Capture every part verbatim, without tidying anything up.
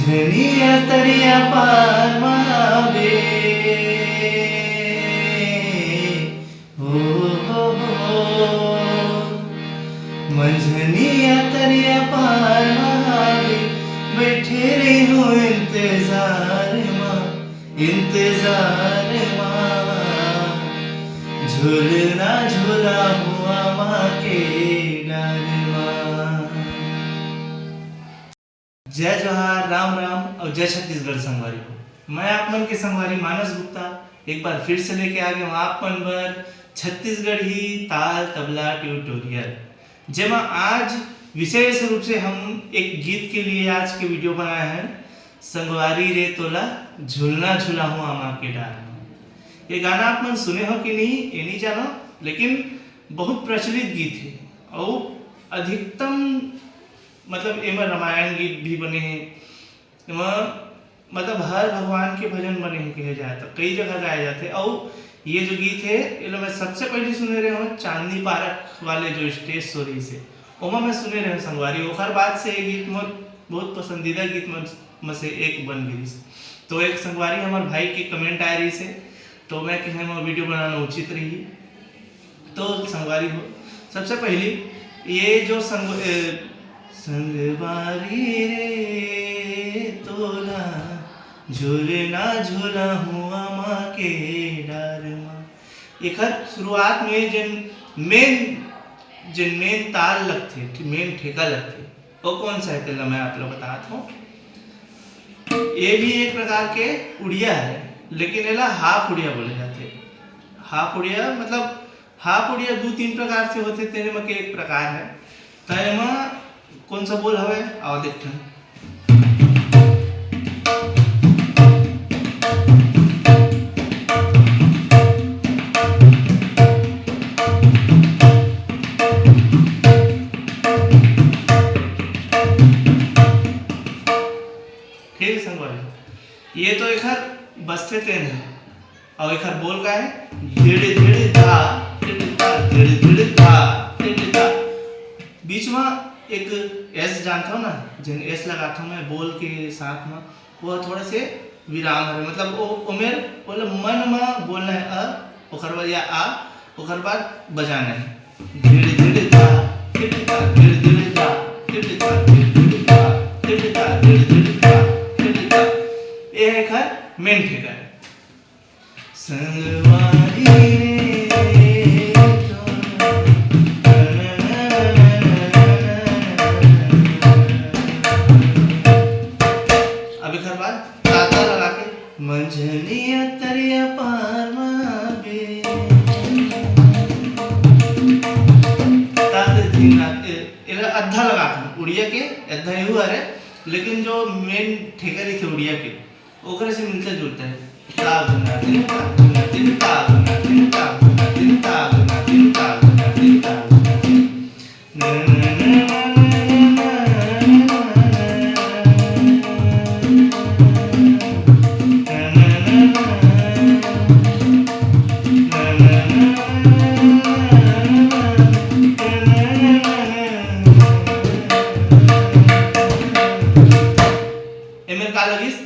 झनिया तरिया पार मा आबे, ओ हो हो। मंझनिया तरिया पार मा आबे, बइठे रहिहूँ इंतजार मा, इंतजार मा। झूलना झूलहूँ आमा के डार मा। जय जोहार, राम राम अउ जय छत्तीसगढ़ संगवारी हो। मैं आप मन के संगवारी मानस गुप्ता एक बार फिर से लेके आ गया हूँ आप मन बर छत्तीसगढ़ी ताल तबला ट्यूटोरियल, जेमा आज विशेष रूप से हम एक गीत के लिए आज के वीडियो बनाए हैं, संगवारी रे तोला झूलना झूलहूँ आमा के डार मा। ये गाना आप मन सुने हो कि नहीं, ये नहीं जानो, लेकिन बहुत प्रचलित गीत है और अधिकतम, मतलब, एमा रामायण गीत भी बने हैं, एमा, मतलब, हर भगवान के भजन बने हैं कहे जाए तो, कई जगह गाए जाते। और ये जो गीत है, ये लो मैं सबसे पहले सुने रहे हूँ चांदनी पारख वाले जो स्टेज शो रहिस हे, ओमा मैं सुने रहे हूँ संगवारी। ओकर बाद से ये गीत मोर बहुत पसंदीदा गीत मन में से एक बन गई। तो एक संगवारी हमारे भाई के कमेंट आए रहिस हे, तो मैं कहे, मैं वीडियो बनाना उचित रही। तो संगवारी हो, सबसे पहली ये जो संग-, ए, संगवारी रे तोला झूलना झूलहूँ आमा के डार मा। एखर शुरुआत में जेन मेन, जेन मेन ताल लगथे, ठे-, मेन ठेका लगथे, वो कौन सा है, तेला मैं आप लोग बतात हूँ। ये भी एक प्रकार के उड़िया है, लेकिन एला हाफ उड़िया बोले जाथे। हाफ उड़िया मतलब हाफ उड़िया दू तीन प्रकार से होथे, तेने म के एक प्रकार है। त एमा कौन सा बोल हवे, आओ देखथन। ठीक संगवारी, ये तो एखर बसथे तेन है, अउ एखर बोल का है? धिड़ धिड़ धा, धिड़ धा, धिड़ धिड़ धा, धिड़ धा। बीच में एक एस जानथव ना, जेन एस लगाथव मैं बोल के साथ में, वो थोड़ा से विराम हरे, मतलब ओ, ओमेर, ओला मन में बोलना है अ, ओकर बाद या आ, ओकर बाद बजाना है। धिड़ धिड़ धा, धिड़ धा, धिड़ धिड़ धा, धिड़ धा, धिड़ धिड़ धा, धिड़ धा, धिड़ धिड़ धा, धिड़ धा। ये है एखर मेन ठेका है। संगवारी रे, अब एखर बाद ताता लगा के, मंझनिया तरिया पार मा आबे। ताते धीना, ए, एला अद्धा लगाथन, उड़िया के अद्धा एहू हरे, लेकिन जो मेन ठेका रहिथे उड़िया के, ओकरे से मिलता जुलता है। ता धुना तिन ता धुना तिन ता धुना तिन ता धुना तिन ता धुना तिन ता धुना तिन ता धुना तिन। एमे का लगिस?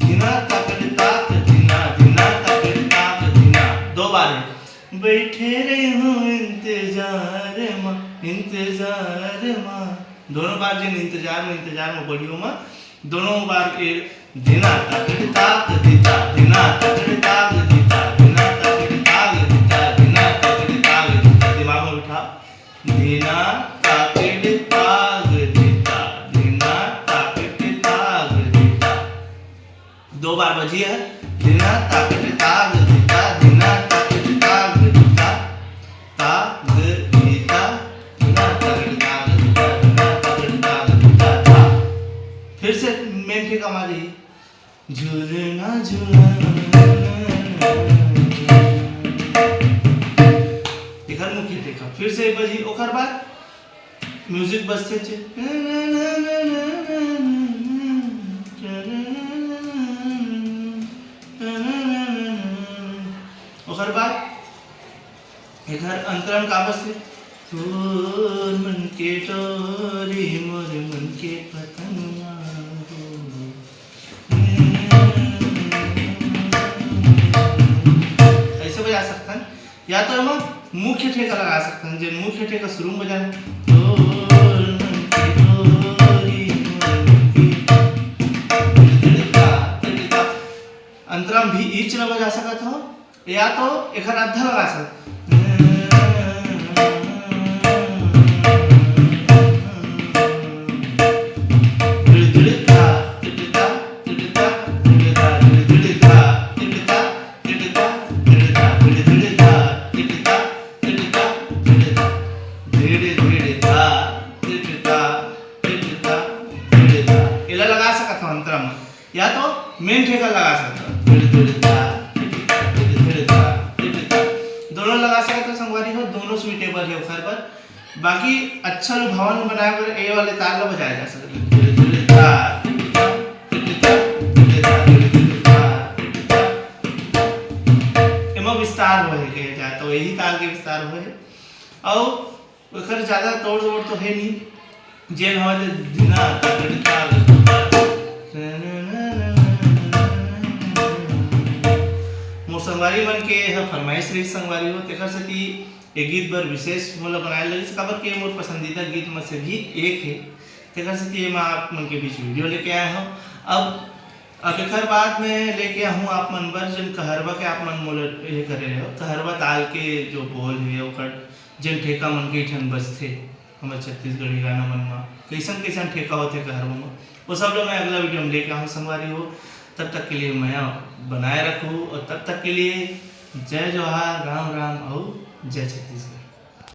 धिना ताकड़ ताक धिना, धिना ताकड़ ताक धिना। दो बार है। बैठे रहे हूँ इंतजार मा, इंतजार मा। दोनों बार जेन इंतजार मा, इंतजार मा बोलियो मा, दोनों बार ए धिना ताकड़ ताक धिता, धिना ताकड़ ताक धिता, धिना ताकड़ ताक धिता, धिना ताकड़ ताक धिता। दिमाग में बिठा। धिना ताकड़ ताग धिता, धिना ताकड़ ताग धिता। दो बार बजी है। धिना ताकड़ ताग धिता, धिना ताकड़ ताग धिता, ताग धिता, धिना ताकड़ ताग धिता, धिना ताकड़ ताग धिता, धा। फिर से मेन ठेका मारी। झूलना झूलना। एकर मुख्य ठेका। फिर से बजी, ओकर बाद म्यूजिक बजथे छे। ओकर बाद एकर अंतरा म का बजथे? तोर मन के डोरी, मोर मन के पतंगवा हो। या तो एमा मुख्य ठेका लगा सकथन, जेन मुख्य ठेका शुरू में बजाए, तोर मन के डोरी मन के, टिटिटा, टिटिटा। अंतरा में भी ईच ल बजा सकत हो, या तो एकर आधा लगा सकत। टिटिटा, टिटिटा, टिटिटा, टिटिटा, टिटिटा, टिटिटा, टिटिटा, टिटिटा, टिटिटा, टिटिटा, टिटिटा, टिटिटा, टिटिटा, टिटिटा, टिटिटा। एला लगा सकत हो अंतरा में, या तो मेन ठेका लगा सकत हो। टिटिटा, टिटिटा, टिटिटा, टिटिटा। दोनों लगा सकत हो संगवारी हो, दोनों सुइटेबल हे ओखर बर। बाकी अच्छा लुभावन बनाए बर ए वाले ताल ला बजाए जा सकत हे। टिटिटा, टिटिटा, टिटिटा, टिटिटा, टिटिटा, टिटिटा। एमा विस्तार होए के जाए तो यही ताल के विस्तार होए हे। अउ ओकर ज्यादा तोड़-ओड़ तो हे नहीं, जेन हवय ते धिना, टिटिटा, मोर संगवारी मन के ह फरमाइश रहिस संगवारी हो, तेकर सेती ए गीत बर विशेष मोला बनाए लगिस, काबर के मोर पसंदीदा गीत म से भी एक हे, तेकर सेती एमा आप मन के बीच वीडियो लेके आए हव। अब, अब एकर बाद में लेके आहूँ आप मन बर, जेन कहरवा के आप मन मोला ये करे हो, कहरवा ताल के जो बोल हे, ओकर जेन ठेका मन के ठन बजथे, हमर छत्तीसगढ़ी गाना मन म कइसन कइसन ठेका होथे कहरवा म, वो सब ल मैं अगला वीडियो में लेके आहूँ संगवारी हो। तब तक के लिए मया बनाए रखू और तब तक के लिए जय जोहार, राम राम और जय छत्तीसगढ़।